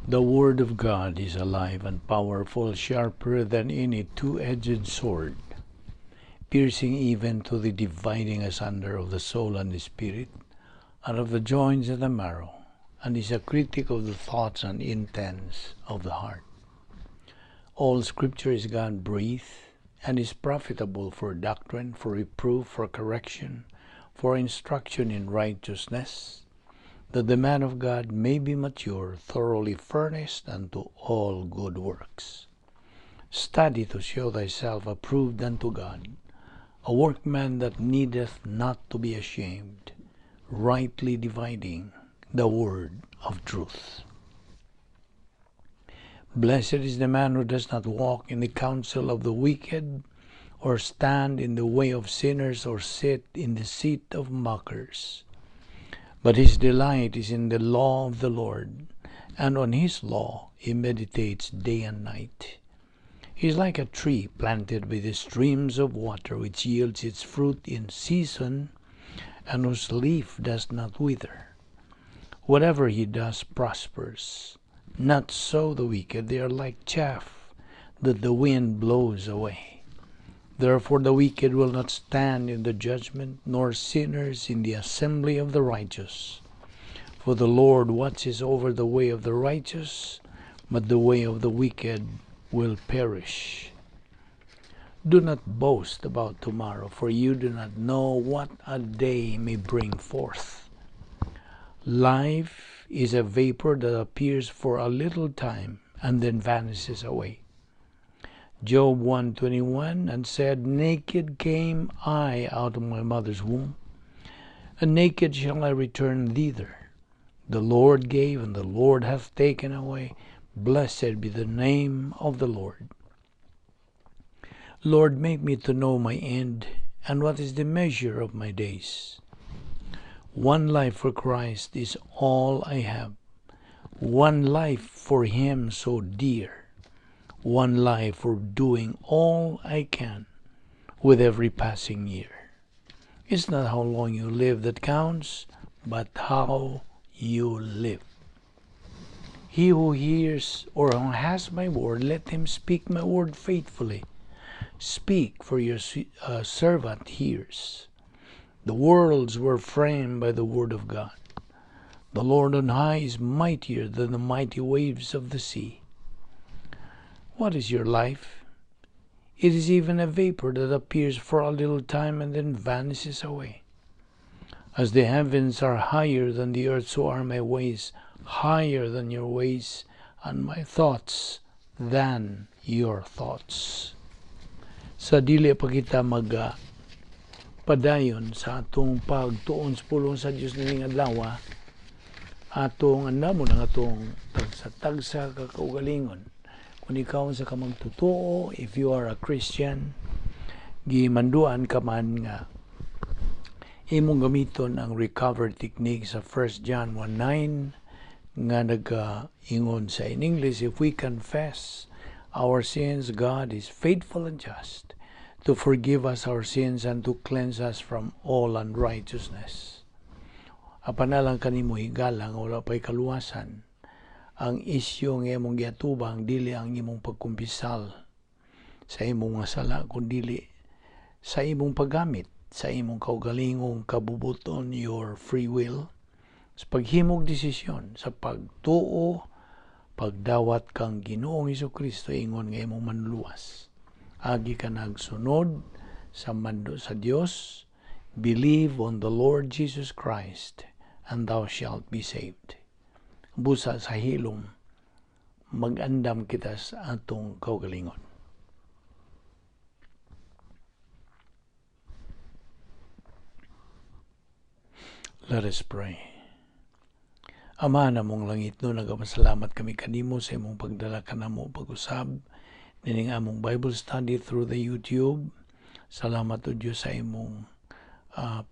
The Word of God is alive and powerful, sharper than any two-edged sword, piercing even to the dividing asunder of the soul and the spirit, and of the joints and the marrow, and is a critic of the thoughts and intents of the heart. All Scripture is God-breathed, and is profitable for doctrine, for reproof, for correction, for instruction in righteousness, that the man of God may be mature, thoroughly furnished unto all good works. Study to show thyself approved unto God, a workman that needeth not to be ashamed, rightly dividing the word of truth. Blessed is the man who does not walk in the counsel of the wicked, or stand in the way of sinners, or sit in the seat of mockers. But his delight is in the law of the Lord, and on his law he meditates day and night. He is like a tree planted by the streams of water, which yields its fruit in season, and whose leaf does not wither. Whatever he does prospers. Not so the wicked, they are like chaff that the wind blows away. Therefore the wicked will not stand in the judgment, nor sinners in the assembly of the righteous. For the Lord watches over the way of the righteous, but the way of the wicked will perish. Do not boast about tomorrow, for you do not know what a day may bring forth. Life is a vapor that appears for a little time and then vanishes away. Job 1:21, and said, Naked came I out of my mother's womb, and naked shall I return thither. The Lord gave, and the Lord hath taken away. Blessed be the name of the Lord. Lord, make me to know my end, and what is the measure of my days. One life for Christ is all I have. One life for Him so dear. One life for doing all I can with every passing year. It's not how long you live that counts, but how you live. He who hears or who has my word, let him speak my word faithfully. Speak, for your servant hears. The worlds were framed by the word of God. The Lord on high is mightier than the mighty waves of the sea. What is your life? It is even a vapor that appears for a little time and then vanishes away. As the heavens are higher than the earth, so are my ways higher than your ways, and my thoughts than your thoughts. Sa dili pa kita mag padayon sa atong pagtuon sa pulong sa Dios nining adlaw, atong andamon ang atong tagsa-tagsa ka kaugalingon. Kung ikaw sa ka magtotoo, if you are a Christian, gimanduan ka man nga imong gamiton ang recovery technique sa 1 John 1:9 nga nagaingon sa in English, if we confess our sins, God is faithful and just to forgive us our sins and to cleanse us from all unrighteousness. Apan alang kanimo higala nga wala pa'y kaluwasan, ang isyu nga imong giatubang dili ang imong pagkumpisal sa imong mga sala, kundi sa imong paggamit sa imong kaugalingong kabubuton, your free will, sa paghimog desisyon, sa pagtuo, pagdawat kang Ginoong Hesukristo ingon nga imong manluluwas. Agi ka nagsunod sa mando sa Dios, believe on the Lord Jesus Christ and thou shalt be saved. Busa sa hilom, mag-andam kita sa atong kaugalingon. Let us pray. Ama namong langit no, nagapasalamat kami kanimo sa imong pagdala kanamo pag-usab nining among Bible study through the YouTube. Salamat o Dios sa imong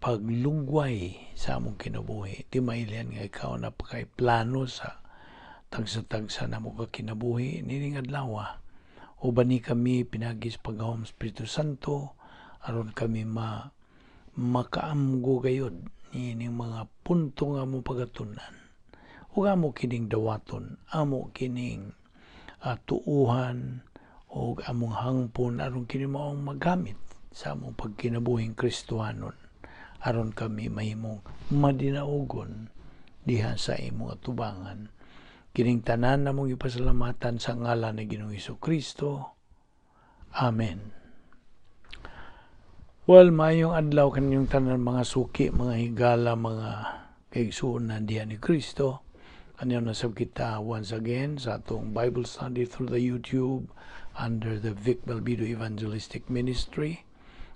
paglugway sa among kinabuhi. Di mailihan nga ikaw napakay plano sa tagsa-tagsa namo ka kinabuhi nining adlaw. Uban ni kami pinagi sa paghahom Espiritu Santo aron kami makaamgo gayud nining mga punto nga among pagatunan. Ug amo kining dawaton, amo kining tuuhan ug among hangpon aron kini maong magamit sa among pagkinabuhing Kristohanon, aron kami mahimong madinaugon diha sa imong atubangan. Kining tanan namong ipasalamatan sa ngalan ni Ginoong Kristo. Amen. Well, maayong adlaw kaninyong tanan, mga suki, mga higala, mga kaigsuonan diha ni Kristo. Kanyo nasab kita once again sa atong Bible study through the YouTube under the Vic Balbido Evangelistic Ministry.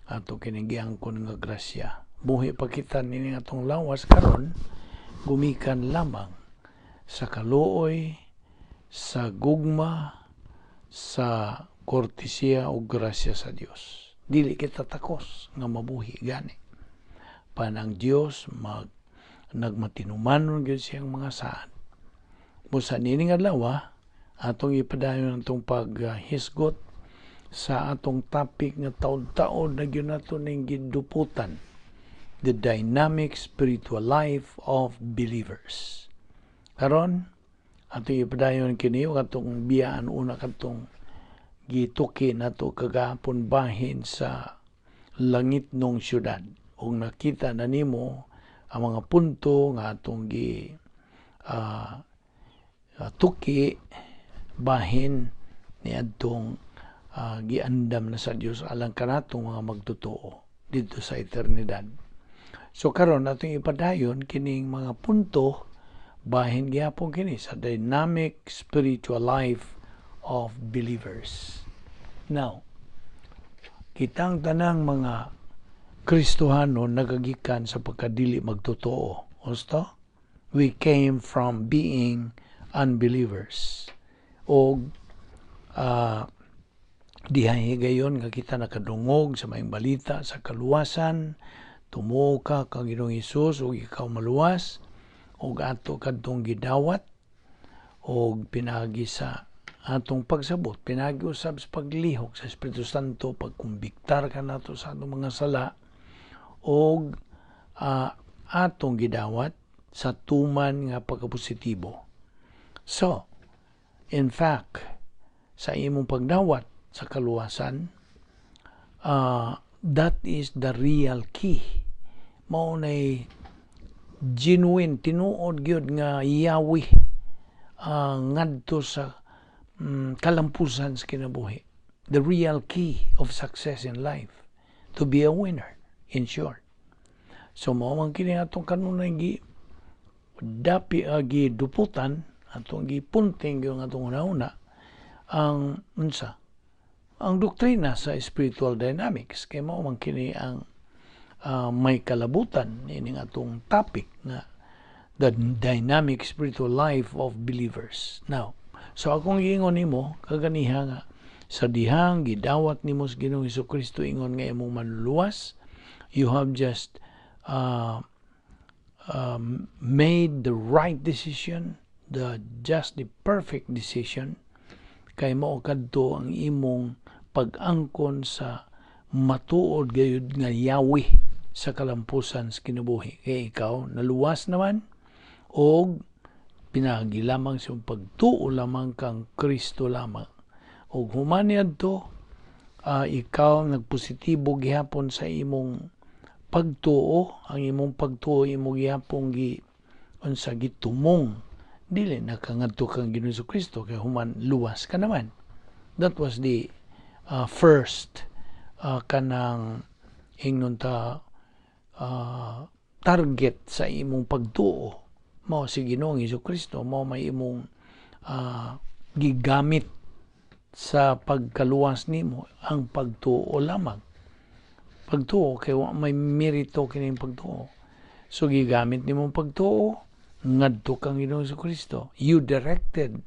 Ato kining giangkon nga grasya. Buhi pa kita nining atong lawas karon gumikan lamang sa kaluoy, sa gugma, sa kortesiya o grasya sa Dios. Dili kita takos nga mabuhi gani. Pan ang Dios mag nagmatinumanon gyud siyang mga saad. Busa nining adlaw, atong ipadayon atong paghisgot sa atong topic nga taon-taon na gyud nato ning giduputan, the dynamic spiritual life of believers. Karon, atong ipadayon kini ug atong biyaan una kadtong gituki nato kagahapon bahin sa langitnong syudad. Ug nakita na nimo ang mga punto nga atong gi tuki bahin niadtong giandam na sa Dios alang kanatong mga magtotoo didto sa eternidad. So karon, atong ipadayon kining mga punto bahin gihapon kini sa dynamic spiritual life of believers. Now, kitang tanang mga Kristohano nagagikan sa pagkadili magtotoo. Husto? We came from being unbelievers. O diha higayon nga kita nakadungog sa maayong balita sa kaluwasan, tumuo ka kang Ginoong Hesus ug ikaw maluwas, ug ato kadtong gidawat og pinaagi sa atong pagsabot, pinaagi usab sa paglihok sa Espiritu Santo, pagkumbiktar kanato sa atong mga sala, og atong gidawat sa tuman nga pagkapositibo. So, in fact, sa imong pagdawat sa kaluwasan, that is the real key. Mao nay genuine, tinuod gyud nga yawi ngadto sa kalampusan sa kinabuhi. The real key of success in life. To be a winner, in short. So, mao man kini atong kanunay gi dapi giduputan, atong gipunting yung atong una-una ang unsa ang doktrina sa spiritual dynamics, kay mao man kini ang may kalabutan ining atong topic nga the dynamic spiritual life of believers. Now, so akong giingon nimo kaganiha nga sa dihang gidawat nimo sa Ginoong Kristo ingon nga imong manluluwas, you have just made the right decision, the just the perfect decision, kay mao kadto ang imong pag-angkon sa matuod gayud nga yawi sa kalampusan sa kinabuhi. Kay ikaw naluwas naman og pinaagi lamang sa pagtuo lamang kang Kristo lamang. Og human niadto, ikaw nagpositibo gihapon sa imong pagtuo, ang imong pagtuo imo gihapon gi unsa gitumong, dili na ka ngadto kang Ginoong Kristo kay human luwas ka naman. That was the first kanang ingnon ta target sa imong pagtuo mao si Ginoong Kristo, mao may imong gigamit sa pagkaluwas nimo, ang pagtuo lamang. Pagtuo kay wa may merito kining pagtuo. So gigamit nimo pagtuo ngadto kang Ginoong Kristo. You directed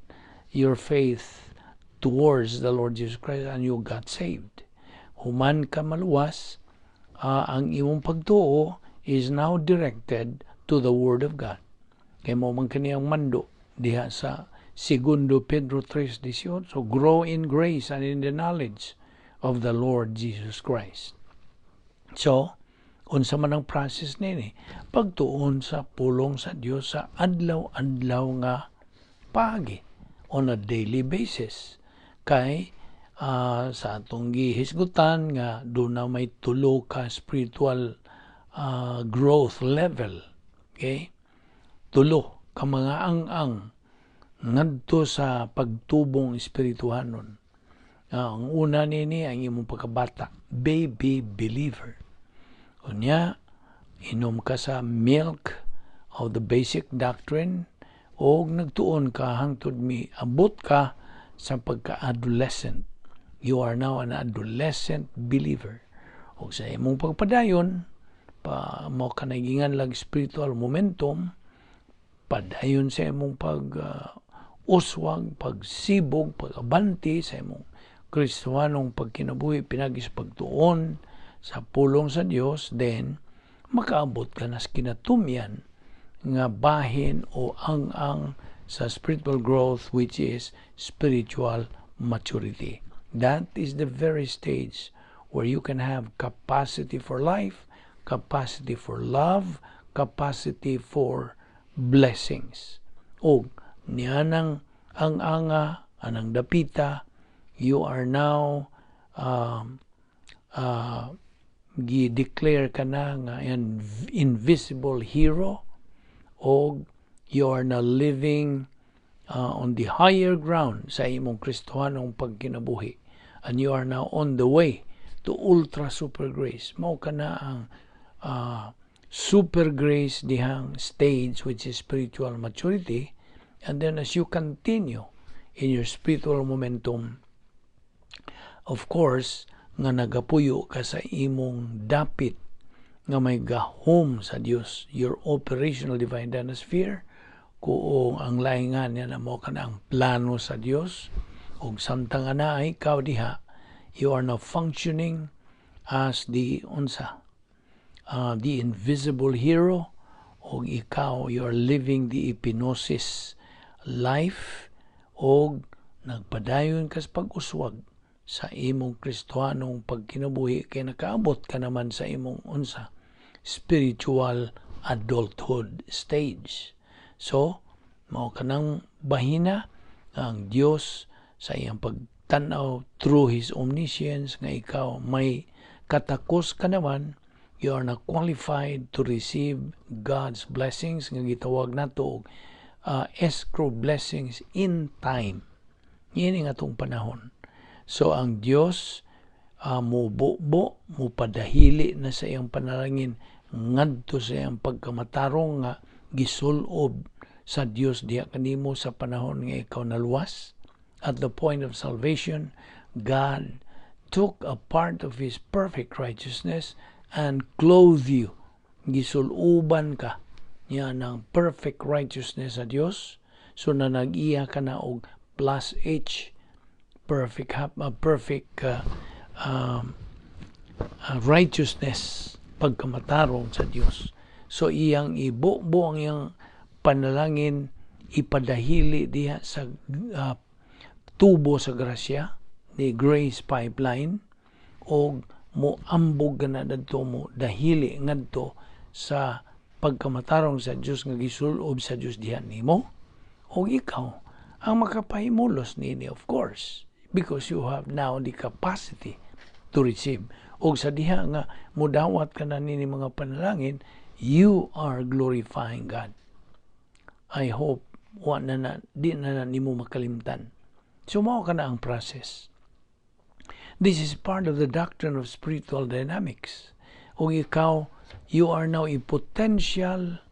your faith towards the Lord Jesus Christ and you got saved. Human ka maluwas, ang imong pagtuo is now directed to the Word of God. Kay mao man kini ang mando diha sa Segundo Pedro 3:18. So grow in grace and in the knowledge of the Lord Jesus Christ. So, Unsa man ang process nini? Pagtuon sa pulong sa Dios sa adlaw-adlaw nga paagi, on a daily basis. Kay sa atong gihisgutan nga duna may tulo ka spiritual growth level. Okay? Tulo ka mga ang-ang ngadto sa pagtubong espirituhanon. Ang una nini, ang imong pagkabata, baby believer. Unya, inom ka sa milk of the basic doctrine o nagtuon ka hangtod mi abot ka sa pagka-adolescent. You are now an adolescent believer. O sa imong pagpadayon, pa mo ka lag spiritual momentum, padayon sa imong pag uswag, pagsibog, pag-abanti sa imong Kristohanong pagkinabuhi pinagi sa pagtuon sa pulong sa Dios, then makaabot ka na sa kinatumyan nga bahin o ang-ang sa spiritual growth, which is spiritual maturity. That is the very stage where you can have capacity for life, capacity for love, capacity for blessings. O nianang ang anga, anang dapita, you are now gi-declare ka na nga an invisible hero o you are now living on the higher ground sa imong Kristohanong pagkinabuhi and you are now on the way to ultra super grace. Mao ka na ang super grace dihang stage, which is spiritual maturity. And then as you continue in your spiritual momentum, of course, nga nagapuyo ka sa imong dapit nga may gahom sa Dios, your operational divine dynasphere, kung ang laingan niya na mo ka na ang plano sa Dios, ug samtang ana ikaw diha, you are now functioning as the unsa, the invisible hero, og ikaw, you are living the epinosis life, og nagpadayon ka sa pag-uswag sa imong Kristohanong pagkinabuhi kay nakaabot ka naman sa imong unsa, spiritual adulthood stage. So, mao kanang bahina ang Dios sa iyang pagtan-aw through His omniscience nga ikaw may katakos ka naman, you are now qualified to receive God's blessings nga gitawag nato og escrow blessings in time. Ini nga atong panahon. So ang Dios mububo, mupadahili na sa iyang panalangin ngadto sa iyang pagkamatarong nga gisulob sa Dios diha kanimo sa panahon nga ikaw naluwas. At the point of salvation, God took a part of His perfect righteousness and clothed you. Gisuloban ka niya ng perfect righteousness sa Dios. So na nag-iya ka na og plus H, perfect perfect righteousness, pagkamatarong sa Dios. So iyang ibubo ang iyang panalangin, ipadahili diha sa tubo sa grasya, the grace pipeline, og mo ambog na dadto, mo dahili ngadto sa pagkamatarong sa Dios nga gisulob sa Dios diha nimo, og ikaw ang makapahimulos niini, of course, because you have now the capacity to receive. Og sa diha nga mudawat ka na nini mga panalangin, you are glorifying God. I hope wa na na di na, na nimo makalimtan. So mao ka na ang process. This is part of the doctrine of spiritual dynamics. O ikaw, you are now a potential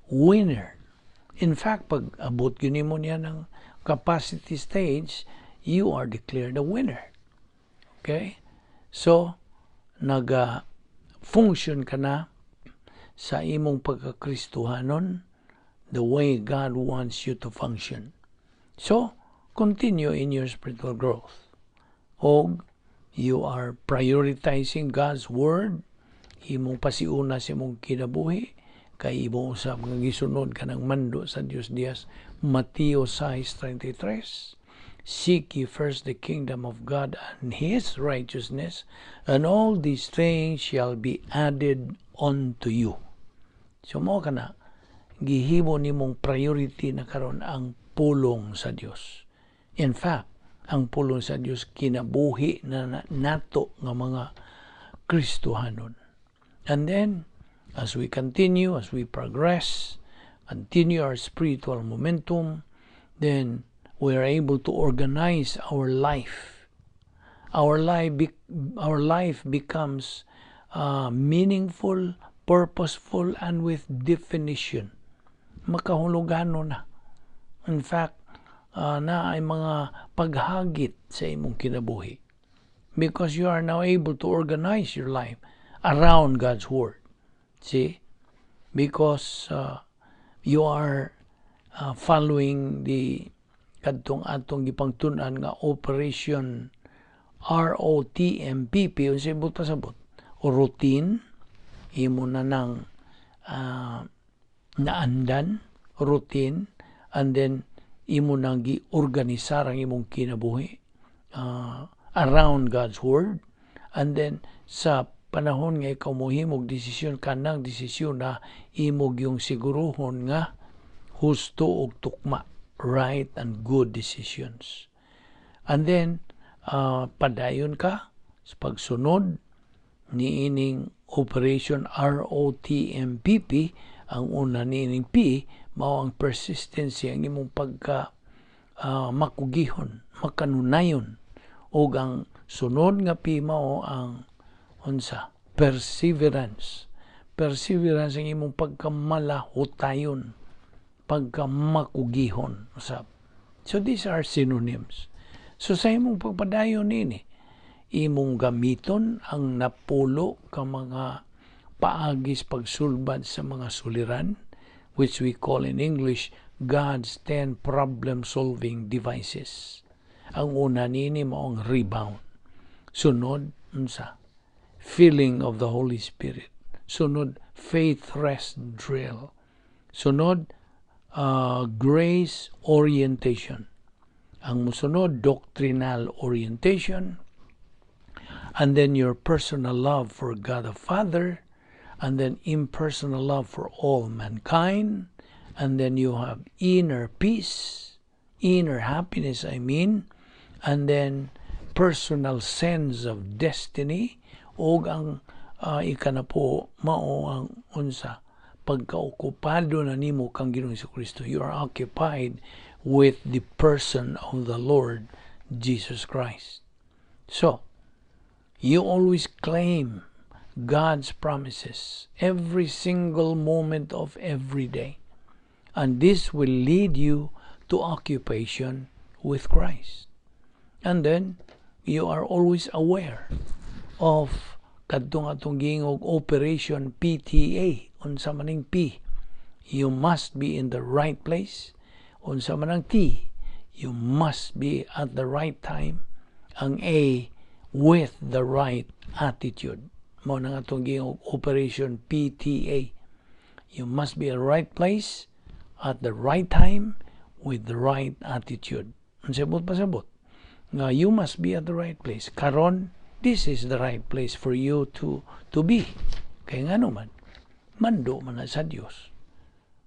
winner. In fact, pag abot gyud nimo niya ng capacity stage, you are declared a winner. Okay? So, naga function ka na sa imong pagkakristuhanon the way God wants you to function. So, continue in your spiritual growth. Og you are prioritizing God's word, imong pasiuna sa imong kinabuhi, kay imo usab nga gisunod ka ng mando sa Dios diyas Mateo 6:33, "Seek ye first the kingdom of God and His righteousness, and all these things shall be added unto you. So mao kana gihimo nimong priority na karon ang pulong sa Dios. In fact, ang pulong sa Dios kinabuhi na nato nga mga Kristohanon. And then, as we continue, as we progress, continue our spiritual momentum, then we are able to organize our life. Our life becomes meaningful, purposeful, and with definition. Makahulugano na. In fact, naay mga paghagit sa imong kinabuhi because you are now able to organize your life around God's Word. See? Because you are following the kadtong atong gipangtun-an nga Operation ROTMPP. Unsay buot pasabot? O routine, imo na nang naandan routine, and then imo nang gi-organisar ang imong kinabuhi around God's Word. And then sa panahon nga ikaw mohimog desisyon, kanang desisyon na imo gyung siguruhon nga husto ug tukma, right and good decisions. And then padayon ka sa pagsunod niining Operation ROTMPP. Ang una niining P mao ang persistency, ang imong pagka makugihon, makanunayon. Ug ang sunod nga P mao ang unsa? Perseverance. Perseverance, ang imong pagkamalahutayon, pagkamakugihon usab. So these are synonyms. So sa imong pagpadayon nini, imong gamiton ang napulo ka mga paagis pagsulbad sa mga suliran, which we call in English God's 10 problem-solving devices. Ang una nini mao ang rebound. Sunod, unsa? Filling of the Holy Spirit. Sunod, faith rest drill. Sunod, grace orientation. Ang musunod, doctrinal orientation. And then your personal love for God the Father, and then impersonal love for all mankind, and then you have inner peace, inner happiness, I mean, and then personal sense of destiny, ug ang ikanapo mao ang unsa? Pagkaokupado na nimo kang Ginoong Kristo. You are occupied with the person of the Lord Jesus Christ. So, you always claim God's promises every single moment of every day. And this will lead you to occupation with Christ. And then, you are always aware of kadtong atong giingog Operation PTA. Unsa man ning P? You must be in the right place. Unsa man ang T? You must be at the right time. Ang A, with the right attitude. Mao nang atong giingog Operation PTA. You must be at the right place at the right time with the right attitude. Unsay buot pasabot? Nga you must be at the right place. Karon, this is the right place for you to be. Kay ngano man, mando man na sa Dios.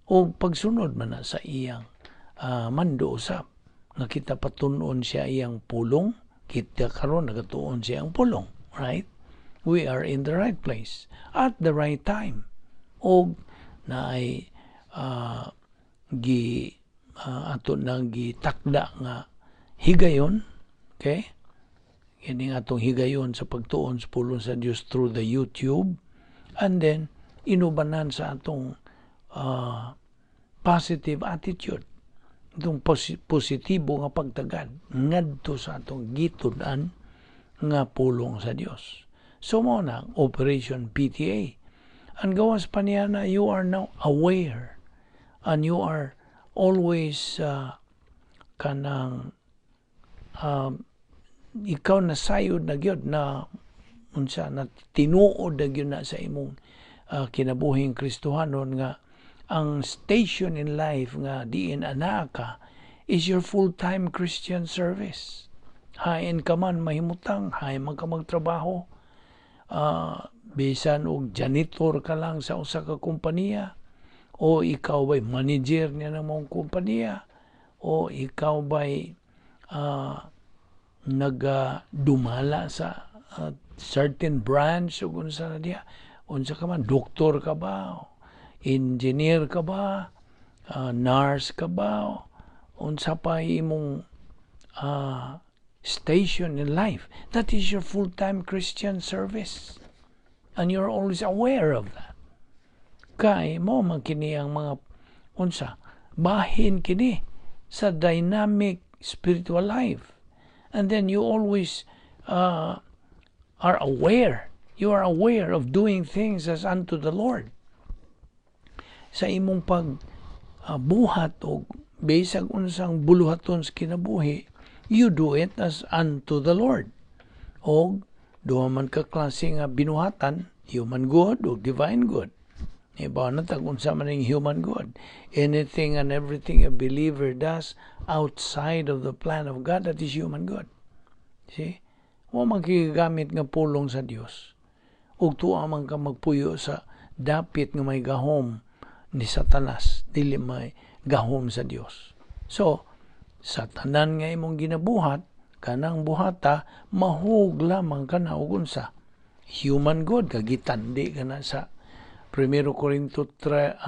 O pagsunod man na sa iyang mando usab nga kita patun-on siya iyang pulong, kita karon nagatuon siya ang pulong, right? We are in the right place at the right time. Og naay gi ato nang gitakda nga higayon, okay? Kini atong higayon sa pagtuon sa pulong sa Dios through the YouTube, and then inubanan sa atong positive attitude, itong positibo nga pagtagad ngadto sa atong gitud-an nga pulong sa Dios. So mao na ang Operation PTA. Ang gawas pa niya na you are now aware and you are always kanang ikaw na sayod na gyud na unsa na tinuod na gyud na sa imong kinabuhing Kristohanon nga ang station in life nga diin anaa ka is your full-time Christian service. Hain ka man mahimutang, hain man ka magtrabaho, Bisan og janitor ka lang sa usa ka kompanya, o ikaw ba'y manager niya ng mga kompanya, o ikaw ba'y nagadumala sa certain branch o unsa na diha, unsa ka man, doktor ka ba, engineer ka ba, nurse ka ba, unsa pa imong station in life, that is your full-time Christian service. And you're always aware of that. Kay mao man kini ang mga unsa, bahin kini sa dynamic spiritual life. And then you always are aware. You are aware of doing things as unto the Lord. Sa imong pag buhat o bisag unsang buluhaton sa kinabuhi, you do it as unto the Lord. O duha man ka klase nga binuhatan, human good o divine good. Iba na tag unsa man ning human good. Anything and everything a believer does outside of the plan of God, that is human good. See? Wa man gigamit nga pulong sa Dios. Ug tuwa man ka magpuyo sa dapit nga may gahom ni Satanas, dili may gahom sa Dios. So, sa tanan nga imong ginabuhat, kanang buhata mahug lamang kana og unsa? Human good, kagitandi ka na sa 1 Corinto 3,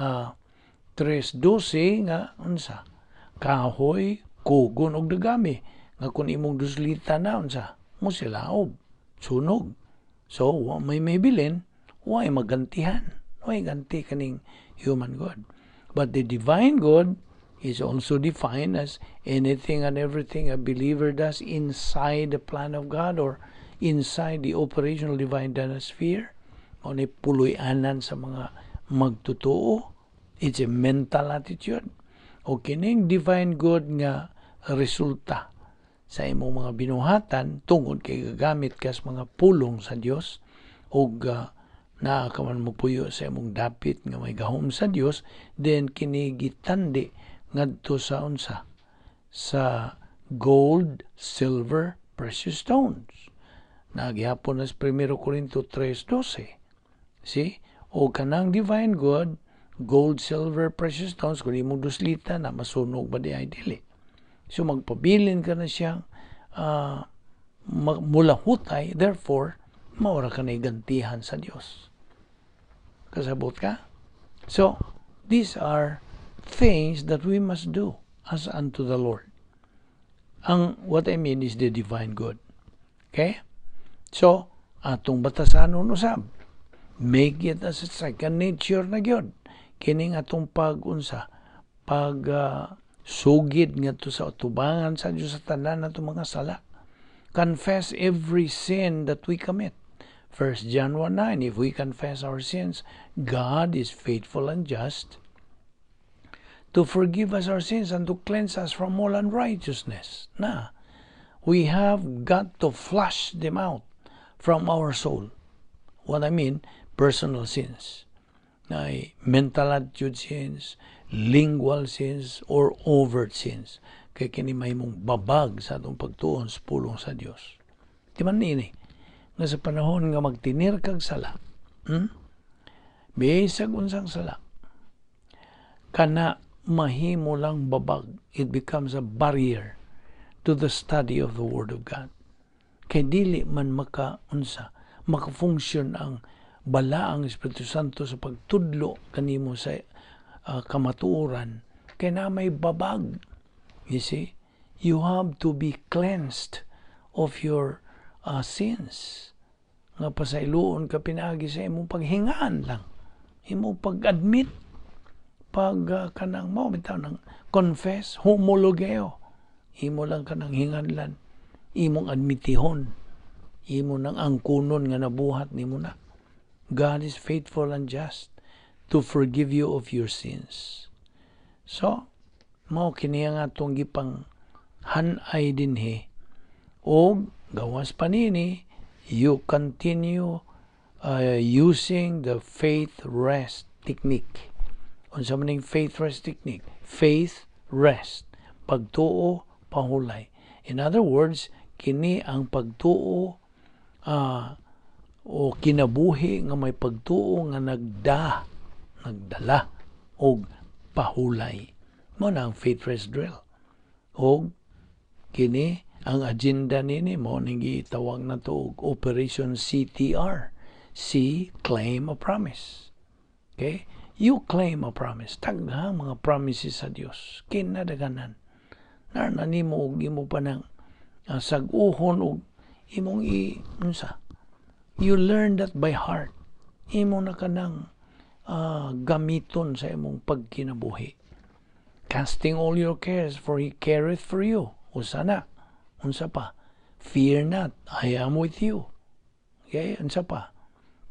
3:12 nga unsa? Kahoy, kugon og dagami nga kung imong duslitan na, unsa? Musilaob, sunog. So, wa may bilin, wa magantihan. Wa ganti kaning human good. But the divine good is also defined as anything and everything a believer does inside the plan of God or inside the operational divine sphere. O ni puloy-anan sa mga magtotoo. It's a mental attitude. O kining divine good nga resulta sa imong mga binuhatan tungod kay gagamit ka sa mga pulong sa Dios ug naa ka man mopuyo sa imong dapit nga may gahom sa Dios, then kini gitandi ngadto sa unsa? Sa gold, silver, precious stones. Nagyapon na sa 1 Corinto 3:12. See? O kanang divine good, gold, silver, precious stones, kung imong duslita na, masunog ba di ay dili? So magpabilin ka na siyang mulahutay, therefore, maura ka na gantihan sa Dios. Kasabot ka? So, these are things that we must do as unto the Lord. Ang what I mean is the divine good. Okay? So, atong batasanon usab. Make it as a second nature na gyud. Kining atong pag-unsa, pag sugid ngadto sa atubangan sa Dios sa tanan natong mga sala. Confess every sin that we commit. 1 John 1:9, "If we confess our sins, God is faithful and just to forgive us our sins and to cleanse us from all unrighteousness." Na, we have got to flush them out from our soul. What I mean, personal sins. Na mental attitude sins, lingual sins, or overt sins. Kay kini mahimong babag sa atong pagtuon sa pulong sa Dios. Di man nini, nga sa panahon nga magtinir kag sala, Bisag unsang sala, kana mahimo lang babag. It becomes a barrier to the study of the Word of God. Kay dili man maka unsa, maka-function ang balaang Espiritu Santo sa pagtudlo kanimo sa kamatuoran kay na may babag. You see, you have to be cleansed of your sins. Nga pasayloon ka pinaagi sa imong paghingaan lang, imong pag-admit, pag kanang mao bitaw ng confess, homologeo. Imo lang kanang hinganlan, imong admitihon, imo nang angkunon nga nabuhat nimo na. God is faithful and just to forgive you of your sins. So, mao kini ang atong gipang hanay dinhi, og gawas pa nini, you continue using the faith rest technique. Unsa man ning faith rest technique? Faith rest, pagtuo pahulay. In other words, kini ang pagtuo. O kinabuhi nga may pagtuo nga nagdala og pahulay. Mao na ang faith rest drill. Og kini ang agenda nini, mao ning gitawag nato og Operation CTR. C, claim a promise. Okay? You claim a promise. Daghang mga promises sa Dios. Kinadaghanan. Naa na nimo og imo pa nang sag-uhon og imong i unsa. You learn that by heart. Imo na kanang gamiton sa imong pagkinabuhi. Casting all your cares, for He careth for you. Usa na. Unsa pa? Fear not, I am with you. Okay, unsa pa?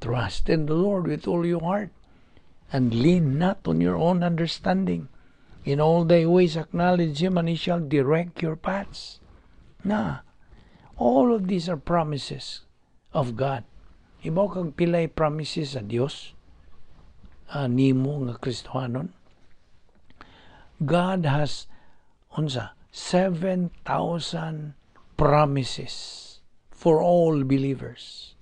Trust in the Lord with all your heart and lean not on your own understanding. In all thy ways acknowledge Him and He shall direct your paths. Na, all of these are promises of God. Ibaw kag pilay promises sa Dios nimo nga Kristohanon. God has, unsa, 7,000 promises for all believers.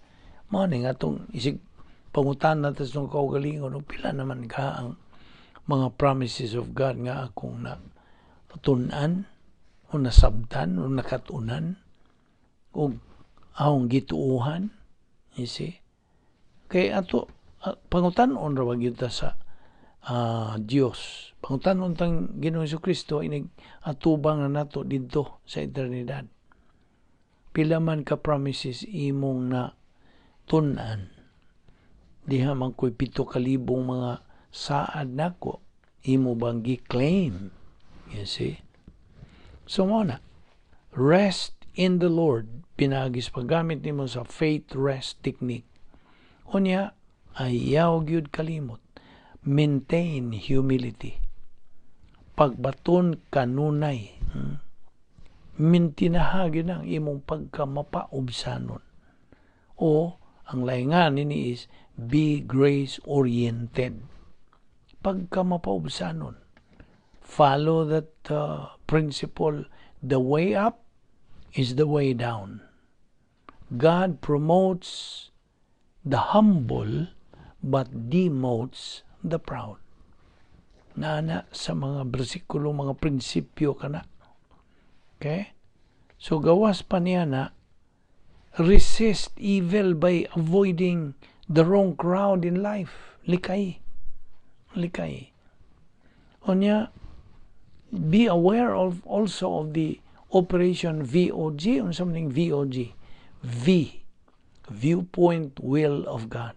Mao ni nga atong isig pangutan nato sa atong kaugalingon, og pila naman ka ang mga promises of God nga akong na tun-an o nasabtan o nakatunan o akong gituohan, you see? Kay ato pangutan-on ra gyud ta sa Dios. Pangutan-on tang Ginoong Kristo inig atubang na nato didto sa eternidad. Pila man ka promises imong na tun-an? Diha man ko'y 7,000 mga saad nako, imo bang gi-claim? You see? So mao na, rest in the Lord, pinaagi sa paggamit nimo sa faith rest technique. Unya, ayaw gyud kalimot, maintain humility. Pagbaton kanunay, Mintinaha gyud ang imong pagkamapaubsanon. O ang laingan nini is be grace oriented. Pagkamapaubsanon. Follow that principle, the way up is the way down. God promotes the humble but demotes the proud. Nana sa mga bersikulo, mga prinsipyo kana. Okay? So gawas pa niya na resist evil by avoiding the wrong crowd in life. Likay. Likay. Unya, be aware of also of the Operation VOG or something VOG. V, viewpoint will of God.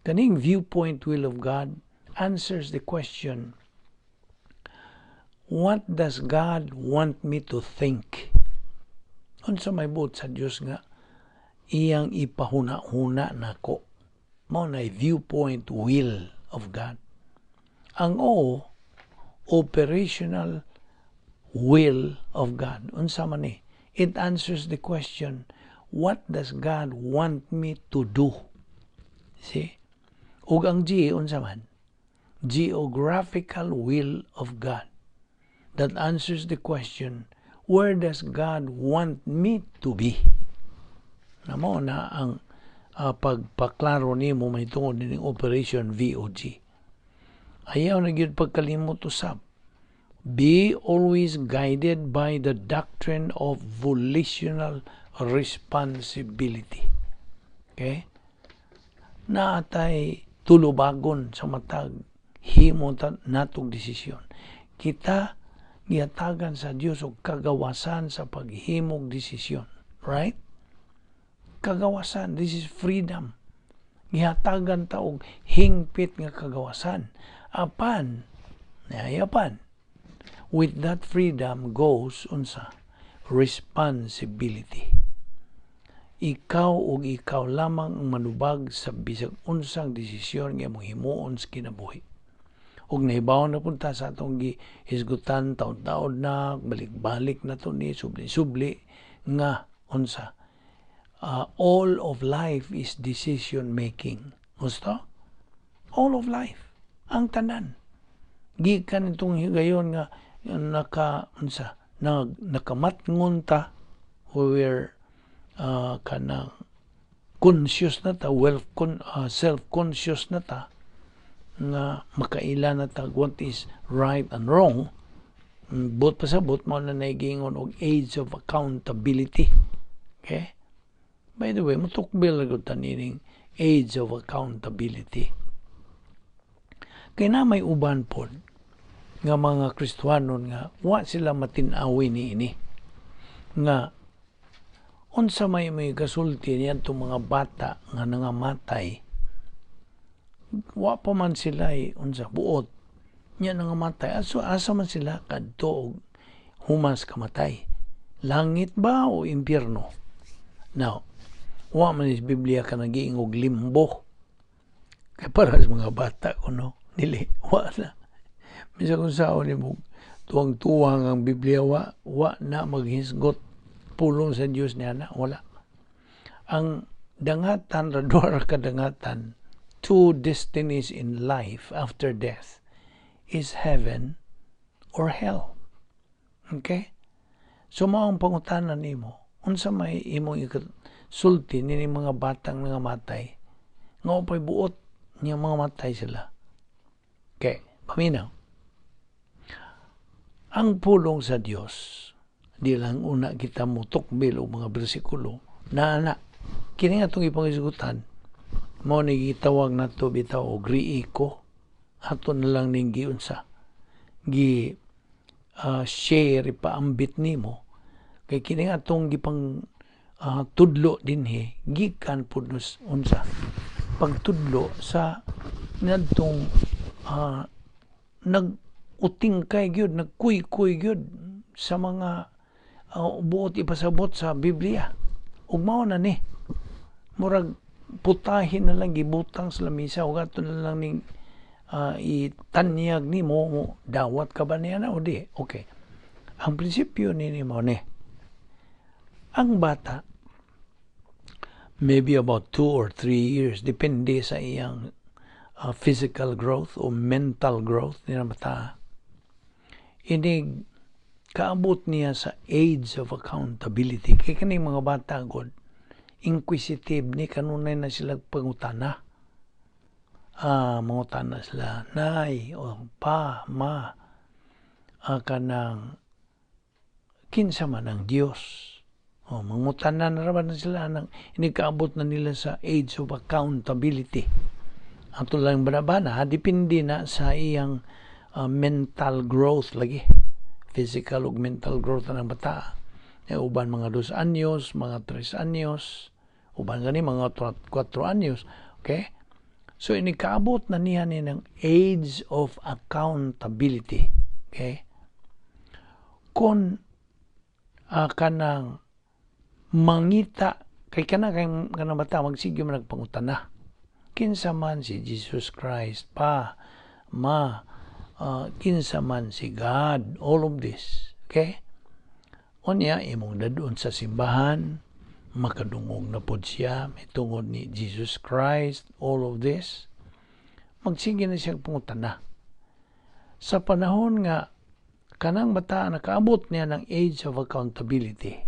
Kaning viewpoint will of God answers the question, what does God want me to think? Unsa may buot sa Dios nga iyang ipahuna-huna nako? Mao na viewpoint will of God. Ang O, operational will of God. Unsa man ni? It answers the question, what does God want me to do? See? Ug ang G, unsa man? Geographical will of God. That answers the question, where does God want me to be? Na mao na ang pagpaklaro nimo mahitungod nining Operation VOG. Ayaw na gyud pagkalimot usab. Be always guided by the doctrine of volitional responsibility. Okay? Naatay tulubagon sa matag himo natong desisyon. Kita gihatagan sa Dios og kagawasan sa paghimog desisyon. Right? Kagawasan. This is freedom. Gihatagan ta og hingpit nga kagawasan. Apan, apan, with that freedom goes unsa? Responsibility. Ikaw ug ikaw lamang ang manubag sa bisag unsang desisyon nga imong himuon sa kinabuhi. Ug nahibaw na punta sa atong gihisgutan taon-taon na, balik-balik na to ni subli-subli nga unsa, all of life is decision making. Gusto? All of life. Ang tanan. Gikan itong higayon nga naka unsa, nakamatngon ta, we were kanang Conscious na ta, well, self-conscious na ta, nga makaila na ta what is right and wrong. Buot pasabot, mao na naigingon og age of accountability. Okay? By the way, mutukbil na gud ta nining age of accountability. Kay na may uban pod nga mga Kristohanon nga wa sila matin-awi ni ini. Nga unsa may gasulti niadtong mga bata nga nangamatay, wa pa man sila unsa buot nya nangamatay, aso asa man sila kadto og humas kamatay, langit ba o impyerno? Now, wa man is Biblia ka nagiingog limbo, kay para sa mga bata kuno, dili, wa na. Bisan kung saon nimo tuwang-tuwang ang Biblia, wa na maghisgot pulong sa Dios niya na wala. Ang dangatan ra, duha ra ka dangatan, two destinies in life after death is heaven or hell. Okay? So mao ang pangutana nimo, unsa may imong ikasulti nini mga batang nangamatay nga upay buot niya mga matay sila? Okay, paminaw. Ang pulong sa Dios, di lang una kita mutukbil og mga bersikulo na na kini nga atong ipangisgutan, mao ni gitawag nato bitaw og riiko, ato na lang ning giunsa gi share, ipaambit nimo, kay kini nga atong gipang tudlo dinhi gikan pud unsa pagtudlo sa ngadtong nag-utingkay gyud, nagkuy-kuy gyud sa mga buot ipasabot sa Biblia. Ug mao na ni murag putahin na lang gibutang sa lamisa ug ato na lang ning itanyag nimo mo dawat ka ba niya na o di. Okay, ang prinsipyo nini mao ni: ang bata, maybe about 2 or 3 years, depende sa iyang physical growth o mental growth niya bata, inig kaabot niya sa age of accountability, kay kani mga bata god inquisitive ni, kanunay na sila pangutana. Mangutana sila, "Nay o pa, ma, kanang kinsa man ang Dios?" O mangutana na ra na sila nang inikaabot na nila sa age of accountability. Ato lang banabana, depende na sa iyang mental growth lagi, physical ug mental growth ng bata. E, uban mga 2 anyos, mga 3 anyos, uban gani mga 4 anyos. Okay? So inikaabot na niya ni ng age of accountability. Okay? Kung kanang mangita kay kana kay kanang bata magsige man nagpangutana, "Kinsa man si Jesus Christ, pa, ma? Kinsa man si God?" All of this. Okay, unya imong dadon sa simbahan, makadungog na pod siya tungod ni Jesus Christ, all of this, magsige na siya pangutana. Sa panahon nga kanang bata nakaabot niya ng age of accountability,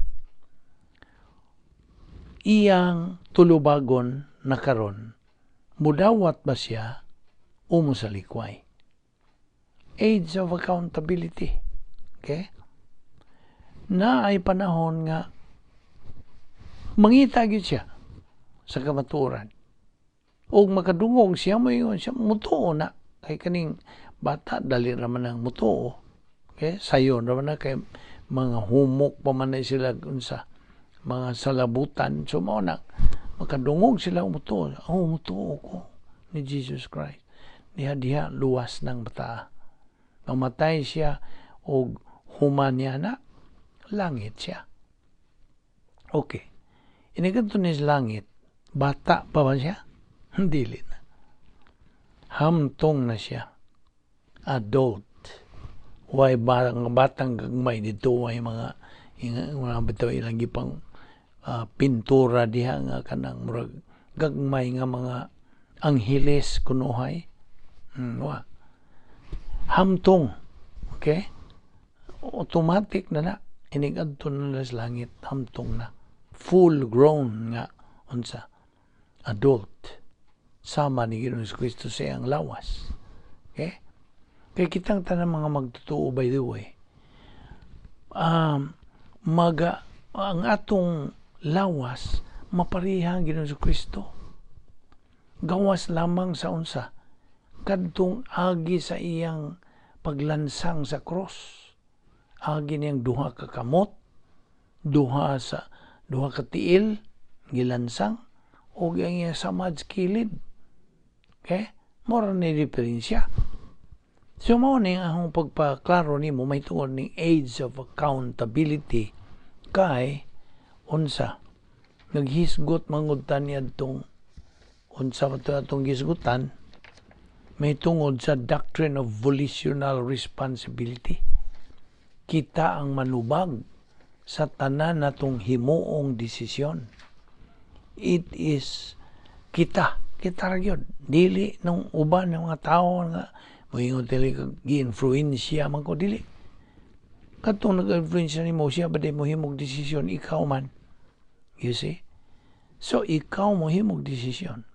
iyang tulubagon na karon, mudawat ba siya o mosalikway? Age of accountability. Okay? Na ay panahon nga mangita gyud siya sa kamatuoran. Og makadungog siya, moingon siya, mutuo na. Kay kaning bata, dali raman ang mutuo. Okay? Sayon raman na kay mga humok pa man na sila unsa mga salabutan. So mao na makadungog sila, mutuo. "Oh, mutuo ko ni Jesus Christ." Diha diha luwas ng bata. Mamatay siya og human niya na langit siya. Okay. Inigadto ni sa langit, bata pa ba siya? Dili na. Hamtong na siya. Adult. Way batang, batang gagmay dito, way mga bitaw ilang gipang pintura diha nga kanang murag gagmay nga mga angheles kunuhay. Wa. Hamtong. Okay? Automatic na na. Inig-adto na sa langit, hamtong na. Full grown nga unsa. adult sama ni Ginoong Kristo sa iyang lawas. Okay? Kay kitang tanan mga magtotoo, by the way, maga ang atong lawas mapareha ang Ginoong Kristo. Gawas lamang sa unsa? Kadtong agi sa iyang paglansang sa cross. Agi niyang duha ka kamot, duha sa duha ka tiil gilansang og ang iyang samad sa kilid. Okay? Mora ni diferensya. So mao ni ang pagpaklaro nimo may tungod ning age of accountability kay unsa, naghisgot mangud ta niadtong unsa ba to atong gisgutan may tungod sa doctrine of volitional responsibility. Kita ang manubag sa tanan natong himuong desisyon. It is kita, kita ra gyud. Dili nung uban ng mga tao nga moingon dili kag gi-influensya man ko, dili. Katong nag-influensya nimo, siya ba di mo himog desisyon, ikaw man. You see? So ikaw mo himog desisyon.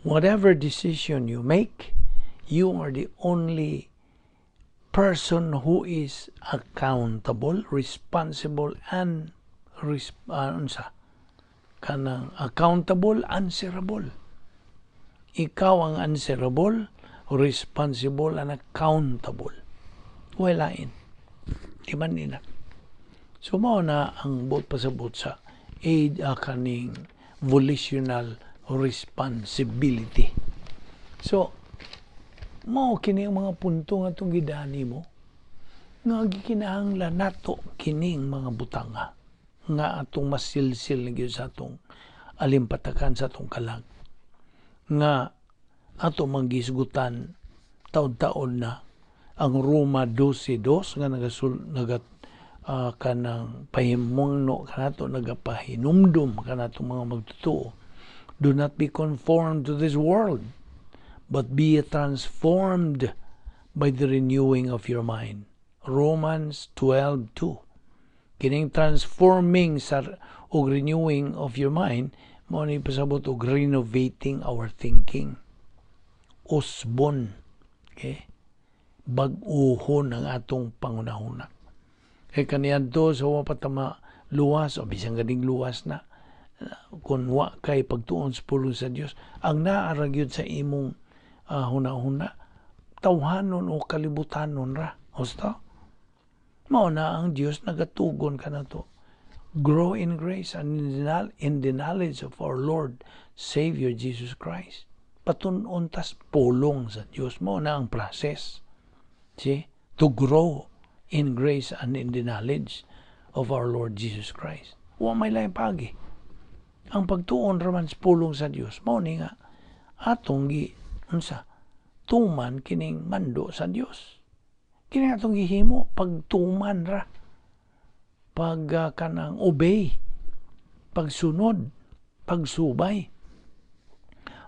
Whatever decision you make, you are the only person who is accountable, responsible, and unsa? Kanang accountable, answerable. Ikaw ang answerable, responsible, and accountable. Wala lain. Di man nila. So mao na ang buot pasabot sa aid kaning volitional responsibility. So, mao kini ang mga punto nga itong gidani mo nga gikinahanglan nato kining mga butanga nga atong masilsil na gyud sa atong alimpatakan, sa atong kalag, nga ato manggisgutan taon-taon na ang Roma 12.2 nga naga kanang pahimungno kanato, nagapahinumdum kanato mga magtotoo: "Do not be conformed to this world, but be transformed by the renewing of your mind." Romans 12.2. Kining transforming sa og renewing of your mind mo ni pasabot og renovating our thinking, usbon, okay, bag-uhon ang atong pangunahuna. Kay kaniadto sa wa pa ta luwas o bisan ganing luwas na, kung wa kay pagtuon sa pulong sa Dios, ang naa ra gyud sa imong hunahuna tawhanon o kalibutanon ra, husto. Mao na ang Dios nagatugon kanato: "Grow in grace and in the knowledge of our Lord Savior Jesus Christ." Patun-on tas pulong sa Dios. Mao na ang process, see, to grow in grace and in the knowledge of our Lord Jesus Christ. Wa may laing pagi. Ang pagtuon raman sa pulong sa Dios, mao ni nga atong gi unsa, tuman kining mando sa Dios. Kini atong gihimo, pagtuman ra, pag kanang obey, pagsunod, pagsubay.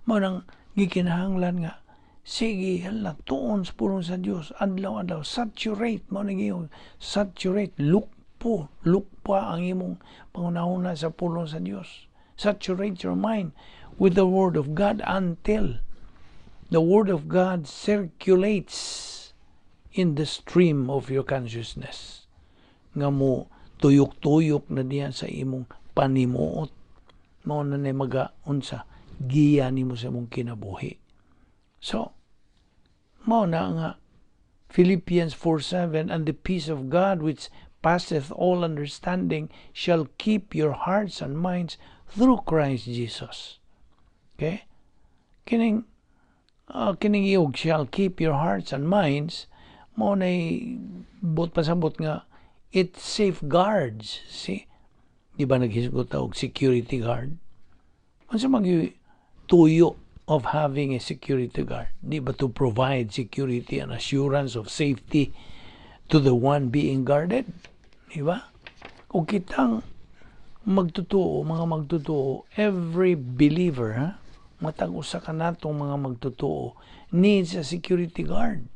Mao nang gikinahanglan nga sige, hala, tuon sa pulong sa Dios adlaw-adlaw, saturate mo ni, saturate, lukpo, lukpa ang imong pangunahuna sa pulong sa Dios. Saturate your mind with the Word of God until the Word of God circulates in the stream of your consciousness nga mo tuyok-tuyok na diyan sa imong panimuot. Mao na ni maga unsa, giya nimo sa imong kinabuhi. So mao na nga Philippians 4:7, "And the peace of God which passeth all understanding shall keep your hearts and minds through Christ Jesus." Okay? Kining iyog "shall keep your hearts and minds" mo na buot pasabot nga it safeguards. See? Di ba naghisgot og security guard? Unsa man tuyo of having a security guard? Di ba to provide security and assurance of safety to the one being guarded? Di ba? O kitang magtotoo, mga magtotoo, every believer, ha? Matag usa ka natong mga magtotoo needs a security guard.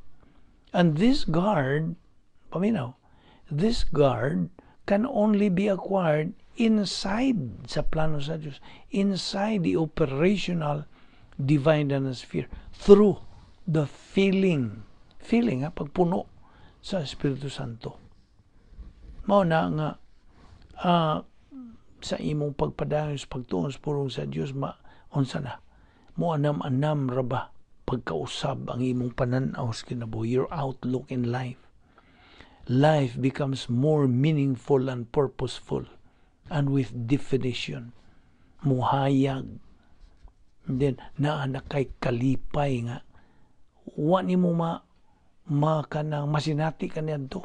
And this guard, paminaw, this guard can only be acquired inside sa plano sa Diyos, inside the operational divine sphere, through the filling, filling ha, pagpuno sa Espiritu Santo. Mao na nga sa imong pagpadayon sa pagtuon sa pulong sa Dios, ma unsa na mo, anam-anam ra ba pagkausab ang imong panan-aw sa kinabuhi, your outlook in life. Life becomes more meaningful and purposeful and with definition. Muhayag. And then, naa na kay kalipay nga wa nimo ma kanang masinati kaniadto.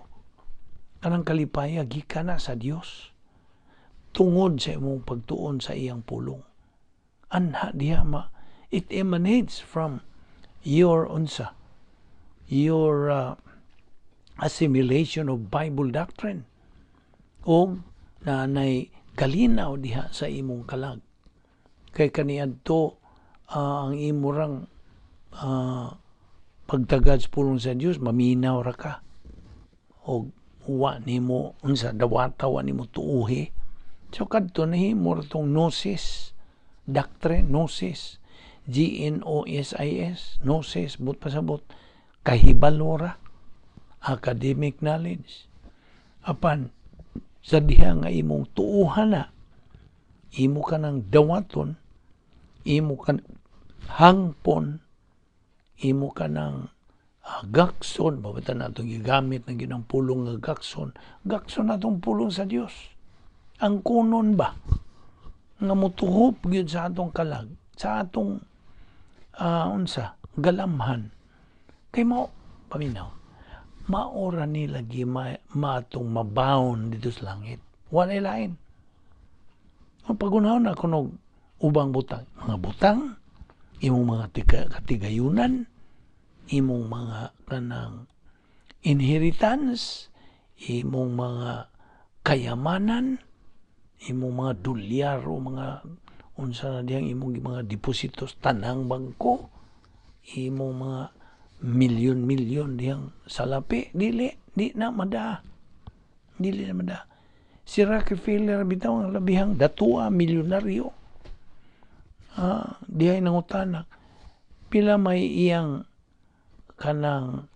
Kanang kalipay gikan na sa Dios tungod sa imong pagtuon sa iyang pulong. Anha diha ma it emanates from your unsa, your assimilation of Bible doctrine o naanay kalinaw diha sa imong kalag kay kaniadto ang imo rang pagtagad sa pulong sa Dios, maminaw ra ka og wa nimo unsa, dawata, wa nimo tuuhi. So kadto nahimo ra tong gnosis doctrine. Gnosis, G N O S I S, gnosis, but pasabot kahibalo ra, academic knowledge. Apan sa diha nga imong tuuhan na, imo ka ng dawaton, imo ka hangpon, imo ka ng gakson, babatan natong gigamit ng ginang pulong nga gakson, gakson natong pulong sa Dios. Ang kunon ba nga motuhop gyud sa atong kalag, sa atong unsa, galamhan. Kay mao paminaw, maora ni lagi matong mabaon dito sa langit. Walay lain. Ang pagunahon na kunog ubang butang, mga butang, imong mga katigayunan, imong mga kanang inheritance, imong mga kayamanan, imong mga dolyar o mga unsa na diyang imong mga depositos tanang bangko, imong mga milyon-milyon diyang salapi, dili, di na mada. Dili na mada. Si Rockefeller bitaw ang labihang datua milyonaryo. Dihay nangutana pila may iyang kanang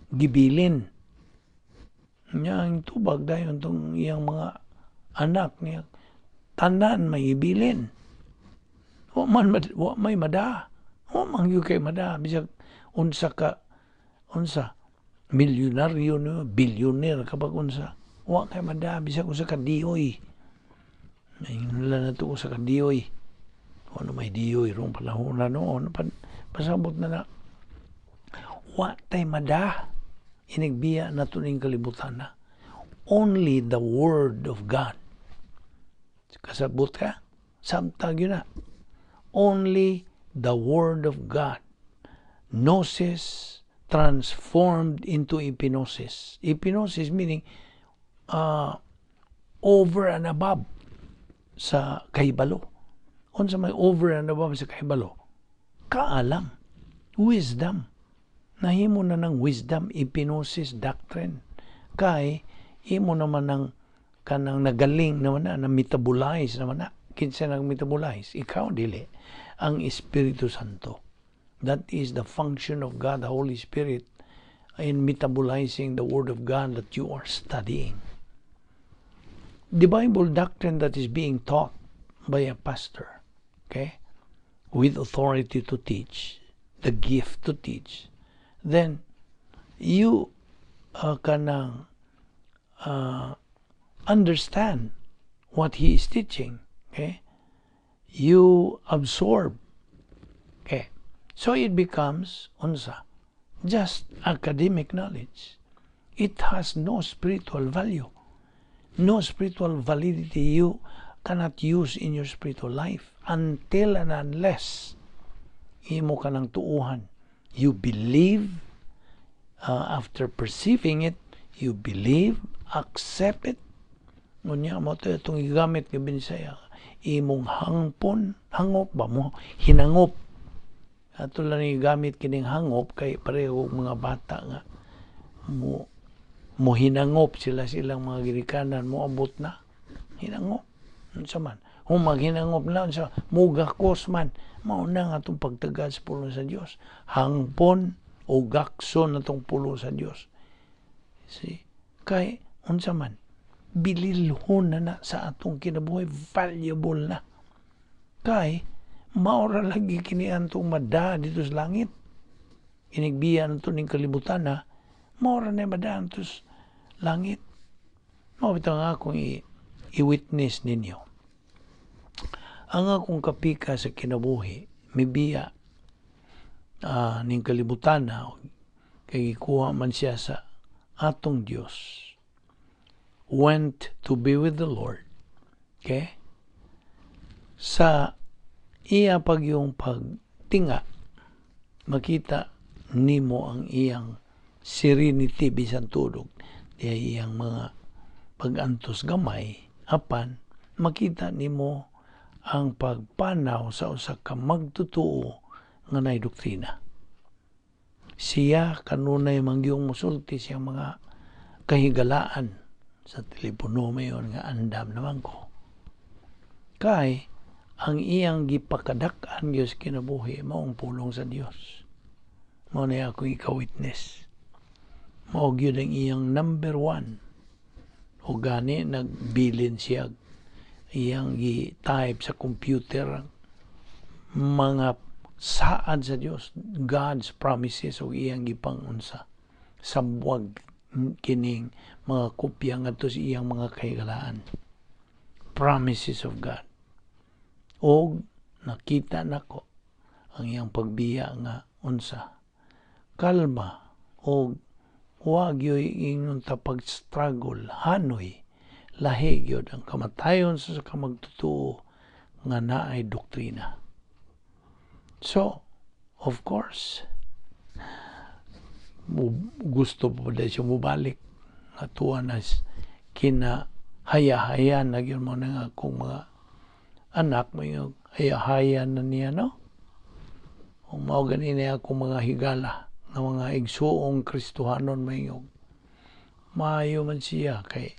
gibilin niya. Ang tubag dayon tong iyang mga anak niya, tanan may gibilin, wa man wa may mada, wa man gyud kay mada bisag unsa ka, unsa, milyonaryo no, billionaire kapag unsa, wa kay mada bisag unsa ka diyoy. Nala na to sa ka diyoy, ano, may diyoy rong panahon na noon. Pasabot na na wa tay mada inigbiya na ning kalibutan na. Only the word of God. Kasabot ka? Samtag yun na. Only the word of God. Gnosis transformed into epignosis. Epignosis meaning over and above sa kahibalo. Unsa may over and above sa kahibalo? Kaalam. Wisdom. Nahimo na ng wisdom, epignosis doctrine. Kay, imo naman ng kanang nagaling naman na, na metabolize naman na. Kinsa nang metabolize? Ikaw dili. Ang Espiritu Santo. That is the function of God, the Holy Spirit, in metabolizing the Word of God that you are studying. The Bible doctrine that is being taught by a pastor, okay, with authority to teach, the gift to teach, then you kanang understand what he is teaching, okay? You absorb, okay? So it becomes unsa, just academic knowledge. It has no spiritual value, no spiritual validity. You cannot use in your spiritual life until and unless imo ka ng tuuhan. You believe, after perceiving it, you believe, accept it. Ngunya mo to itong gigamit nga Binisaya, imong hangpon, hangop ba mo, hinangop. Ato lang gigamit kining hangop kay pareho mga bata nga mo Mohinangop sila sa ilang mga ginikanan, moabot na. Hinangop. Unsa man? Kung maghinangop na, unsa mugakos man. Mao na nga atong pagtagad sa pulong sa Dios. Hangpon o gakson atong pulong sa Dios. See? Kay unsa man, bililhon na na sa atong kinabuhi, valuable na. Kay mao ra lagi kini atong mada didto sa langit. Inigbiya nato ning kalibutan na, mao ra na mada to sa langit. Mao bitaw nga akong i-witness ninyo. Ang akong kapika sa kinabuhi, mibiya ning kalibutan na, kay gikuha man siya sa atong Dios. Went to be with the Lord. Okay? Sa iya pagyong pagtinga, makita nimo ang iyang serenity bisan tudog. Diya iyang mga pag-antos gamay, apan makita nimo ang pagpanaw sa usa ka magtotoo nga nay doktrina. Siya kanunay mangyong musulti siyang mga kahigalaan sa telepono mayon nga andam naman ko. Kay ang iyang gipakadak-an gyud sa kinabuhi maong pulong sa Dios. Mao na akong ika-witness. Mao gyud ang iyang number one. O gani nagbilin siya iyang gi-type sa computer ang mga saad sa Dios, God's promises, o iyang gipangunsa. Sabwag kining mga kopya ngadto sa iyang mga kahigalaan. Promises of God. O nakita nako ang iyang pagbiya nga unsa. Kalma o wa gyoy ingon ta pag-struggle, hanoy lahi gyud ang kamatayon sa kamagtutuo nga naay doktrina. So, of course, gusto pa ba siya mubalik nga tuwa na kina haya-haya na gyud mo na nga akong mga anak mo yung haya-haya na niya, no? Kung mao gani na akong mga higala nga mga igsuong Kristohanon, mayong maayo man siya kay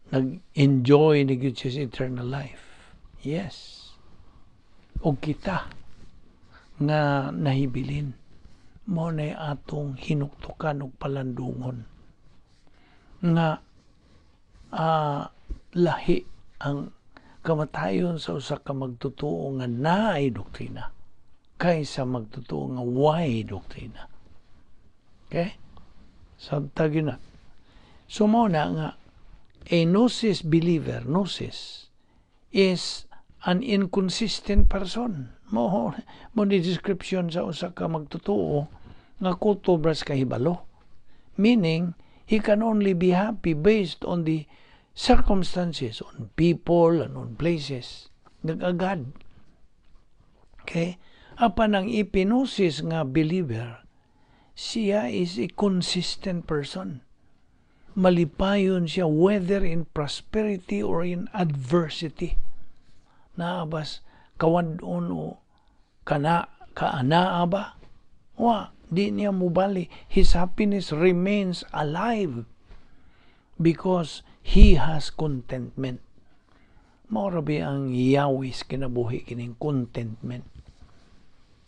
nag-enjoy ni gyud siya sa eternal life. Yes. O kita nga nahibilin mo na atong hinuktukan og palandungon nga lahi ang kamatayon sa usa ka magtotoo nga naay doktrina kaysa magtotoo nga way doktrina. Okay? Sabta gyud na. So mao na nga a gnosis believer, gnosis, is an inconsistent person. Mo ni description sa usa ka magtotoo nga kutob ra sa kahibalo. Meaning, he can only be happy based on the circumstances, on people, and on places. Nag-agad. Okay? Apan ang epignosis nga believer, siya is a consistent person. Malipayon siya whether in prosperity or in adversity. Naabas kawad-on o kana kaanaa ba? Wa, di niya mubali. His happiness remains alive because he has contentment. Mao ra ang yawis kinabuhi kining contentment.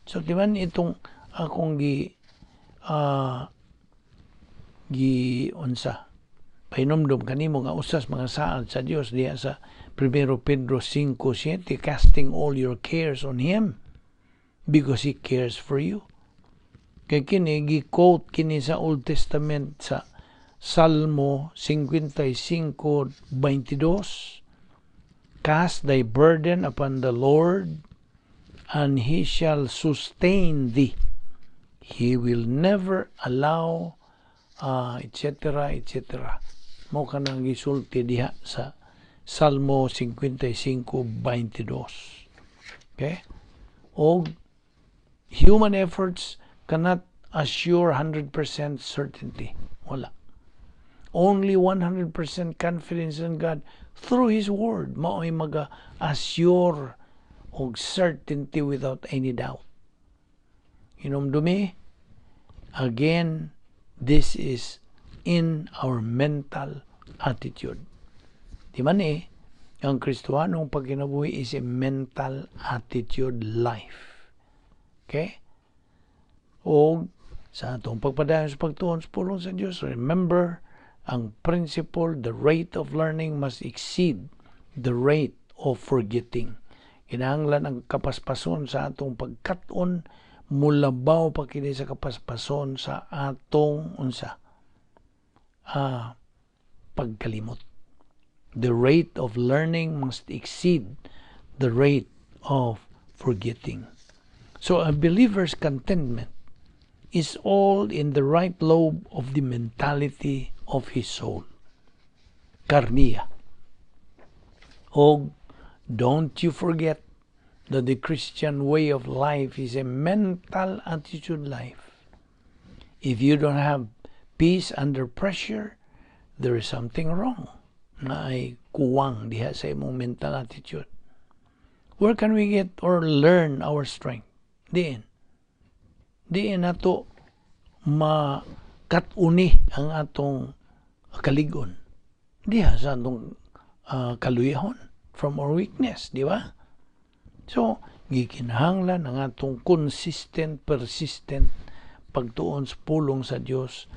So di man itong akong gi unsa pahinomdom kanimo nga usas mga saad sa Dios diha sa 1 Pedro 5:7, casting all your cares on Him because He cares for you. Kay kini gi-quote kini sa Old Testament sa Salmo 55:22, "Cast thy burden upon the Lord and He shall sustain thee. He will never allow," etc., etc. Mo kanang gisulti diha sa Salmo 55:22. Okay? Og human efforts cannot assure 100% certainty. Wala. Only 100% confidence in God through His Word mao'y maga-assure og certainty without any doubt. Hinumdumi, again, this is in our mental attitude. Di man eh, ang Kristohanong pagkinabuhi is a mental attitude life. Okay? O sa atong pagpadayon sa pagtuon sa pulong sa Dios, remember ang principle, the rate of learning must exceed the rate of forgetting. Kinahanglan ang kapaspason sa atong pagkat-on mulabaw pa kini sa kapaspason sa atong unsa pagkalimot. The rate of learning must exceed the rate of forgetting. So a believer's contentment is all in the right lobe of the mentality of his soul. Kardia. Og don't you forget that the Christian way of life is a mental attitude life. If you don't have peace under pressure, there is something wrong. Naay kuwang diha sa imong mental attitude. Where can we get or learn our strength? Diin. Diin nato makat-uni ang atong kaligon. Diha sa atong kaluyahon from our weakness, di ba? So, gikinahanglan ang atong consistent, persistent pagtuon sa pulong sa Dios,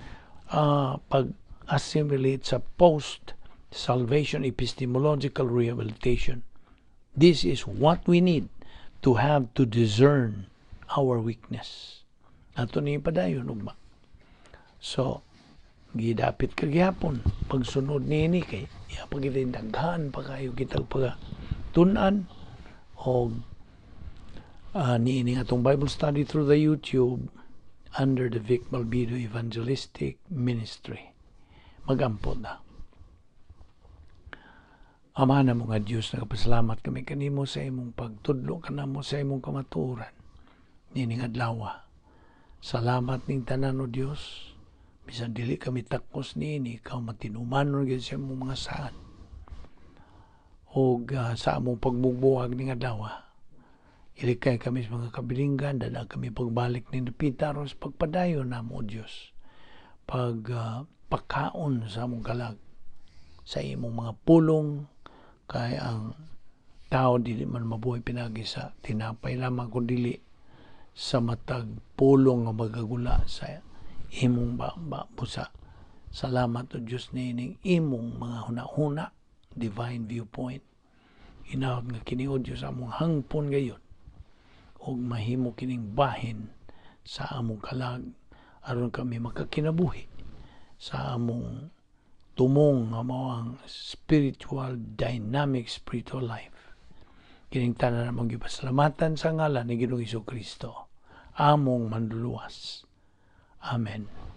pag-assimilate sa post-salvation epistemological rehabilitation. This is what we need to have to discern our weakness. Ato ni padayon ugma. So, gidapit ka gihapon pagsunod niini kay iya pa kita daghan pa kayo kitag pag tun-an og niini atong Bible study through the YouTube under the Vic Balbido Evangelistic Ministry. Magampo na. Ama namo nga Dios, nagapasalamat kami kanimo sa imong pagtudlo kanamo sa imong kamatuoran niining adlaw. Salamat ning tanan, o Dios. Bisan dili kami takos niini, ikaw matinumanon gyud sa imong mga saad. Og sa among pagbubuhag ning adlaw, ilikay kami sa mga kabilinggan, dada kami pagbalik ni dapita aron sa pagpadayon namo, o Dios. Pag pakaon sa among kalag sa imong mga pulong, kay ang tao dili man mabuhay pinagi sa tinapay lamang kun dili sa matag pulong nga magagula sa imong ba, ba busa. Salamat, o Dios, niining imong mga hunahuna, divine viewpoint. Hinaot nga kini, o Dios, among hangpon gayon ug mahimo kining bahin sa among kalag aron kami makakinabuhi sa among tumong nga mao ang spiritual, dynamic spiritual life. Kining tanan among gipasalamatan sa ngalan ni Ginoong Kristo, among Manluluwas. Amen.